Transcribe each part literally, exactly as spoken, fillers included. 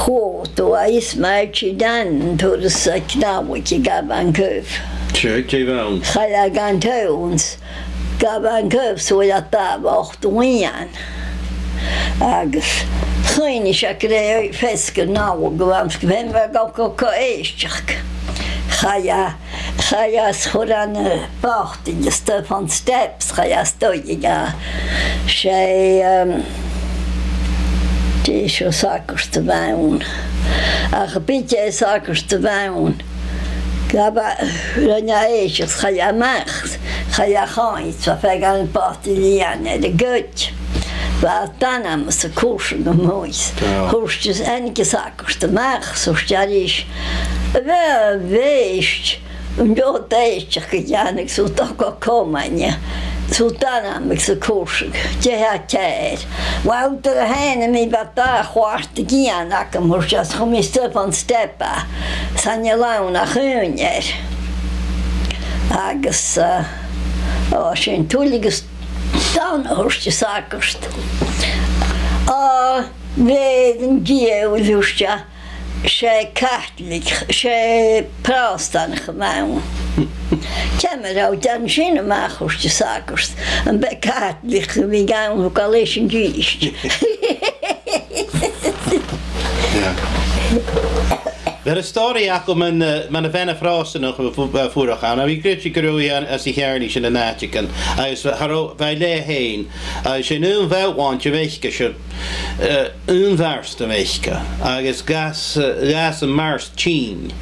Chuala tu, a Ismael Chidan, turas a' cnàmhaig a' gabhail cobhair. Seadh, dè bh' ann? Chaidh e gun town, gabhail cobhair, 's bha e dà bhotal wine. Agus chuimhnich e gun robh feasgar no dhà gu bhith ann, 's gum feum e a dhol gu, gu èisteachd. Chaidh e Chaidh e 's chuir e na botail is stuff on steps, chaidh e a-staigh gu, 's e, um, dè seo, sagart a bh' ann. Ach bidh e sagart a bh' ann. Ghabh e, rinn e èisteachd, chaidh e a-mach, chaidh e a-chaoidh, 's bha feadhainn botail wine air a' ghoid. Bha e dàna mus a' cùrsa gu muigh. Thuirt e, thàinig an sagart a-mach, 's thuirt e ris, a bheil, a bheil, an deach thu èisteachd gu deann, 's tu a' dol gu comain, 's tu dàna mus a' cùrsa, dè tha ceàrr? Uill, dar a sheinn mi, bha dà chuairt a' ghian agam, thuirt e, 's chuir mi stuff on step e, 's chan eil ann ach aon fhear. Agus, eh, o, sin tuilleadh is dàna, thuirt an sagart. A bheil an diabhal, thuirt e, 's e Caitligeach, 's e Pròstanach a bh' ann. Ciamar a tha thu a' dèanamh sin a-mach, thuirt an sagart, am bi Caitligeach a bhith ann, thug e leis an dithis. Yeah. Bha stòiridh agam mun, eh, mun a' bhean a' Phròstanach a fu-, a fuaradh ann, a bha i a' creidsinn gun robh i ann às a' cheàrnaidh sin an àiteigin, agus bha, cha robh, bha i leatha fhèin, agus 's e an aon bhean a bh' aice, eh, aon mhart a bh' aice, agus dh'fhàs, eh, dh'fhàs am mart tinn.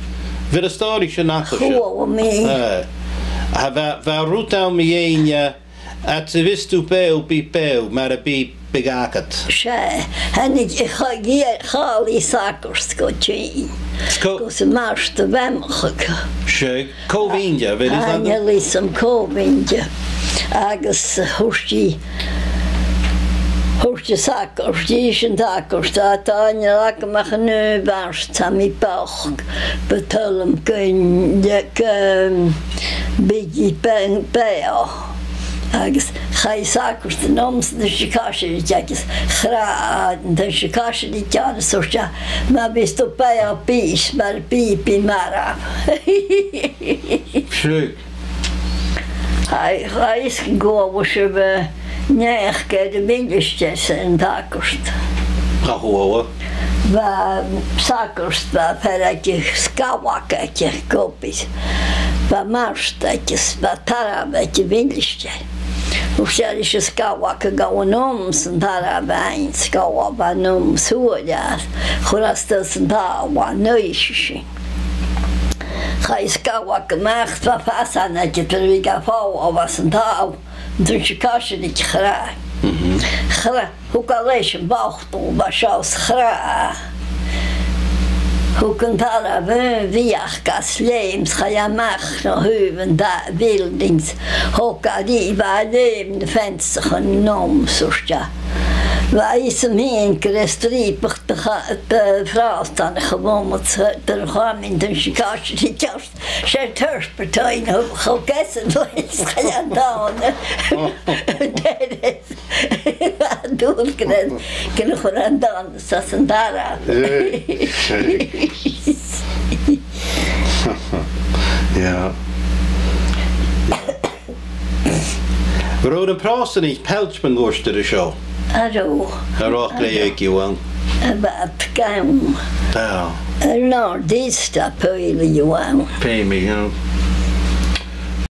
Bha an stòiridh sin aca seo. Chuala mi. Eh, a bha, bha rud ann mu dheidhinn, eh, ach a bhios tu beò, bi beò, mura bi, bidh agad. 'S e, thàinig, cha-, dh'fh-, chaill i an sagart gu tinn. 'S cò- Gus am mart a bheannachadh. 'S e, cò mheud a bh' ann? Chan eil fhios agam cò mheud. Agus thuirt i, thuirt an sagart, thuirt i ris an t-sagart, a, tha, chan eil agam ach an aon mhart, tha mi bochd, bu toil leam gun, gun, bidh i be-, beò. Agus chaidh an sagart an uair sin dhan t-uisdean-coisrigte agus chrath e an t-uisdean-coisrigte, agus thuirt e, ma bhios tu beò, bidh, mura bi, bidh marbh. Seadh. Chaidh, chaidh e gu, bha sibh, eh, neach aig a' mhinistear san t-sagart. Cha chuala. Bha sagart, bha fear aige, sgabhag aige, gu bith. Bha mart aige, bha tarbh aige, mhinistear. Thuirt e ris an sgabhag gun gabh e a-null san tarbh fhaighinn, sgabhag, bha e a-null, 's fhuair e, chuir e a-staigh san t-sabhal, an oidhche sin. Chaidh an sgabhag a-mach, bha fasan aige, tro bhith ga fàgail, bha san t-sabhal, an t-uisdean-coisrigte chrath. Mhm. Chrath, thug e leis am botal, bha seo 's chrath e. Thug an tarbh aon bhiadh gus leum 's chaidh e a-mach na thaobh an da-, buildings. Thog e ri, bha e a' leum na feansaichean a-null, 's thuirt e, bha fhios agam fhìn gun robh strìopach de cha-, de Phròstanach a bh' annta, dar a chuir mi an t-uisdean-coisrigte ceart. 'S e turpentine, thug, thug esan leis, chaidh e an dàna. Dè, dùil gun, gun do chuir e an dàna às an tarbh. Seadh, seadh. Yeah. An robh na Pròstanaich pailt mun cuairt air seo? An robh. An robh glè thaigh dhiubh ann? A bha iad gann. Bha. An North East a' pailt dhiubh ann. Feumaidh, you know.